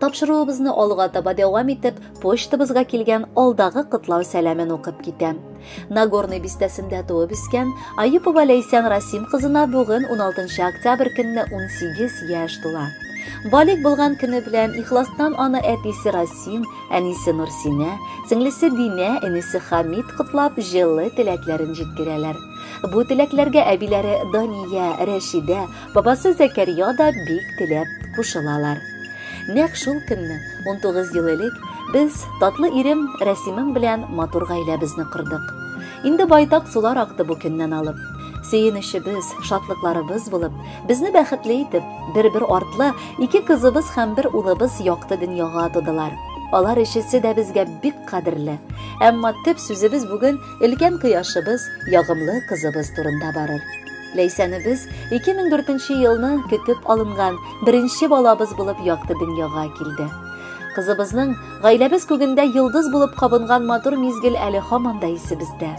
Тапшыруыбызны алга таба дәвам итеп, почтабызга килгән алдагы котлау сәламен укып китәм. Нагорный бистәсендә туып үскән Аюпова Ләйсән Расим кызына бүген 16 октябрь көнне 18 яшь тула. Балигъ булган көне белән ихластан аны әтисе Расим, әнисе Нурсинә, сеңлесе Динә, энесе Хамит котлап җылы теләкләрен җиткерәләр. Бу теләкләргә әбиләре Дания, Рәшидә, бабасы Зәкәрия да бик теләп кушылалар. Нәкъ шул көнне, 19 ел элек, без татлы ирем Рәсимем белән матур гаиләбезне кордык. Инде байтак сулар акты бу көннән алып. Сөенечебез, шатлыкларыбыз булып, безне бәхетле итеп, бер-бер артлы ике кызыбыз һәм бер улыбыз якты дөньяга тудылар. Алар өчесе дә безгә бик кадерле. Әмма төп сүзебез бүген өлкән кояшыбыз, ягымлы кызыбыз турында барыр. Ләйсәнебез 2004 елны көтеп алынган беренче балабыз булып якты дөньяга килде. Кызыбызның гаиләбез күгендә йолдыз булып кабынган матур мизгел әле һаман да исебездә.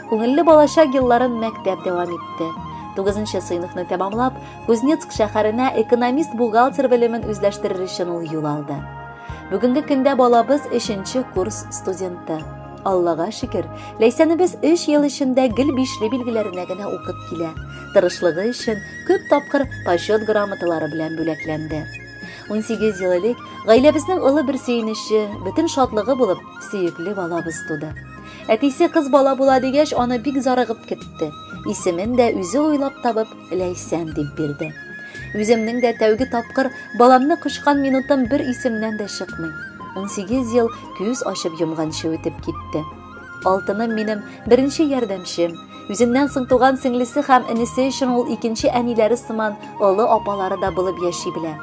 Күңелле балачак елларын мәктәп дәвам итте. 9 сыйныфны тәмамлап, Кузнецк шәһәренә экономист-бухгалтер белемен үзләштерер өчен ул юл алды. Бүгенге көндә балабыз 3 курс студенты. Аллага шөкер, Ләйсәнебез 3 ел эчендә гел бишле билгеләренә генә укып килә. Тырышлыгы өчен күп тапкыр почет грамоталары белән бүләкләнде. 18 ел элек гаиләбезнең олы бер сөенече, бөтен шатлыгы булып, сөекле балабыз туды. Әтисе кыз бала була дигәч, аны бик зарыгып көтте. Исемен дә үзе уйлап табып, Ләйсән дип бирде. Үземнең дә тәүге тапкыр баламны кочкан минутым бер исемнән дә чыкмый. 18 ел күз ачып йомганчы үтеп китте. Алтыным минем беренче ярдәмчем. Үзеннән соң туган сеңлесе һәм энесе өчен ул икенче әниләре сыман олы апалары да булып яши белә.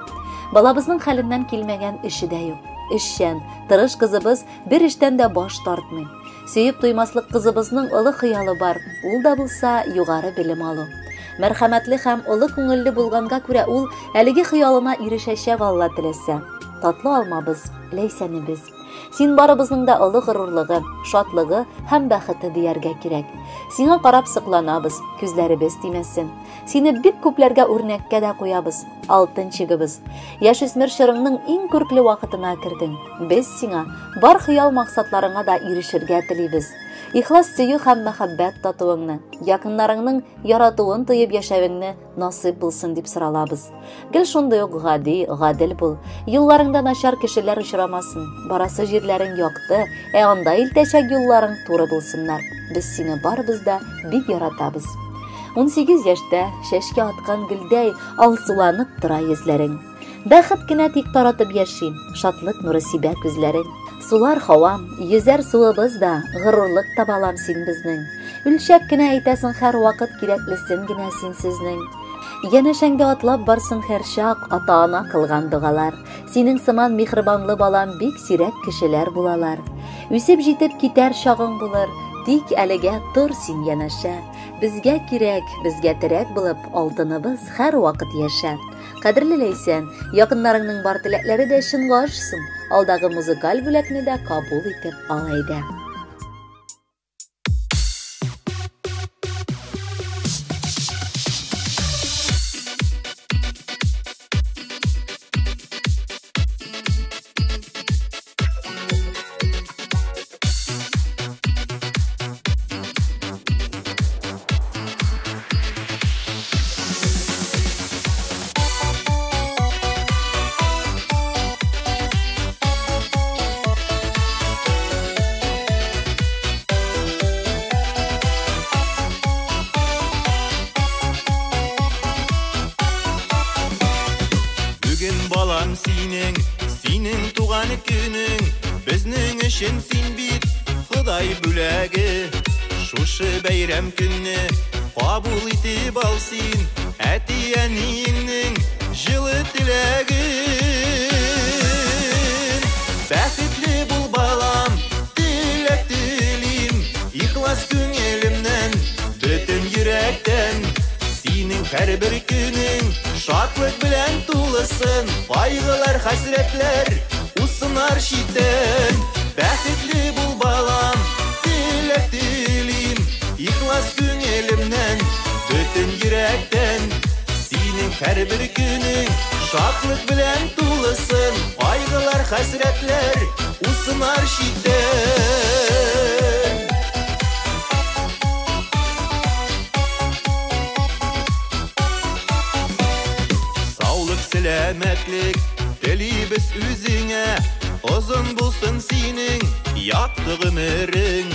Балабызның хәленнән килмәгән эше дә юк. Эшчән, тырыш кызыбыз бер эштән дә баш тартмый. Сөеп туймаслык кызыбызның олы хыялы бар, ул да булса югары белем алу. Мәрхәмәтле һәм олы күңелле булганга күрә ул әлеге хыялына ирешәчәк Алла теләсә. Татлы алмабыз, Ләйсәнебез. Син барыбызның да олы горурлыгы, шатлыгы һәм бәхете дияргә кирәк. Сиңа карап сокланабыз, күзләребез тимәсен. Сине бик күпләргә үрнәккә дә куябыз, алтын чигебез. Яшүсмер чорыңның иң күркле вакытына кердең. Без сиңа бар хыял максатларыңа да ирешергә телибез. Ихлас сөю һәм мәхәббәт татуыңны, якыннарыңның яратуын тоеп яшәвеңне насыйп булсын дип соралабыз. Гел шундый ук гади, гадел бул. Юлларыңда начар кешеләр очрамасын. Барасы җирләрең якты, ә анда илтәчәк юлларың туры булсыннар. Без сине барыбыз да бик яратабыз. 18 яшьтә чәчкә аткан гөлдәй алсуланып тора йөзләрең. Бәхет кенә тик таратып яши, шатлык нуры сибә күзләрең. Сулар һавам, йөзәр суыбыз да, горурлык табалам син безнең. Үлчәп кенә әйтәсең һәр вакыт кирәклесен генә син сүзнең. Янәшәңдә атлап барсын һәрчак ата-ана кылган догалар. Синең сыман миһербанлы балам бик сирәк кешеләр булалар. Үсеп җитеп китәр чагың булыр, тик әлегә тор син янәшә. Безгә кирәк, безгә терәк булып, алтыныбыз һәр вакыт яшә. Кадерле Ләйсән, якыннарыңның бар теләкләре дә чынга ашсын. Алдагы музыкаль бүләкне дә кабул итеп ал әйдә. Бүген балам синең, синең туган көнең, безнең өчен син бит Ходай бүләге. Шушы бәйрәм көнне кабул итеп ал син әти-әниеңнең җылы теләген. Бәхетле бул балам, теләк телим, ихлас күңелемнән, бөтен йөрәктән. Синең һәрбер көнең шатлык белән тулысын, кайгылар, хәсрәтләр усынар читтән. Бәхетле бул балам, теләк телим, ихлас күңелемнән, бөтен йөрәктән. Синең Синең һәрбер көнең шатлык белән тулысын, кайгылар, хәсрәтләр усынар читтән. Саулык, сәламәтлек телибез үзеңә, озын булсын синең якты гомерең.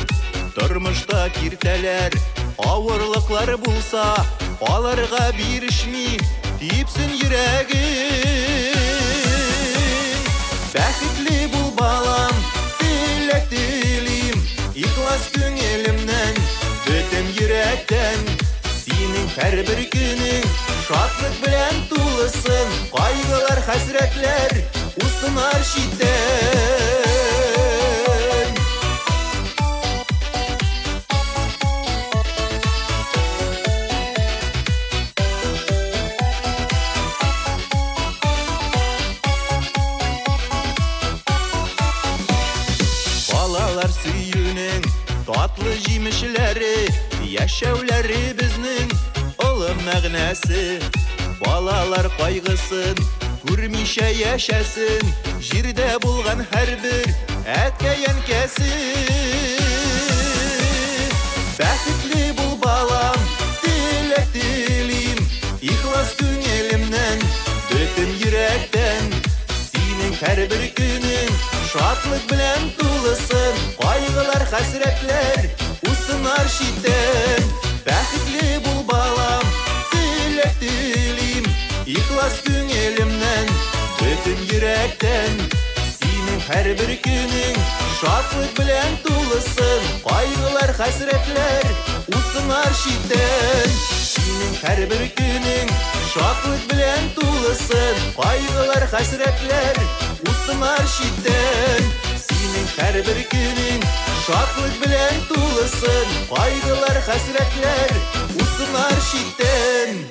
Тормышта киртәләр, авырлыклар булса, аларга бирешми типсен йөрәгең. Бәхетле бул, балам, теләк телим, ихлас күңелемнән, бөтен йөрәктән. Синең һәрбер көнең шатлык белән тулысын, кайгылар, хәсрәтләр усынар читтән. Балалар сөюнең татлы җимешләре, яшәүләре безнең олы мәгънәсе. Балалар кайгысын күрмичә яшәсен, җирдә булган һәрбер әткәй-әнкәсе. Бәхетле бул, балам, теләк телим, ихлас күңелемнән, бөтен йөрәктән. Синең һәрбер көнең шатлык белән тулысын, кайгылар, хәсрәтләр усынар читтән. Бәхетле бул, балам, теләк телим, ихлас күңелемнән, бөтен йөрәктән. Синең һәрбер көнең шатлык белән тулысын, кайгылар, хәсрәтләр усынар читтән. Синең һәрбер көнең шатлык белән тулысын, кайгылар, хәсрәтләр усынар читтән. Синең һәрбер көнең шатлык белән тулысын, кайгылар, хәсрәтләр усынар читтән.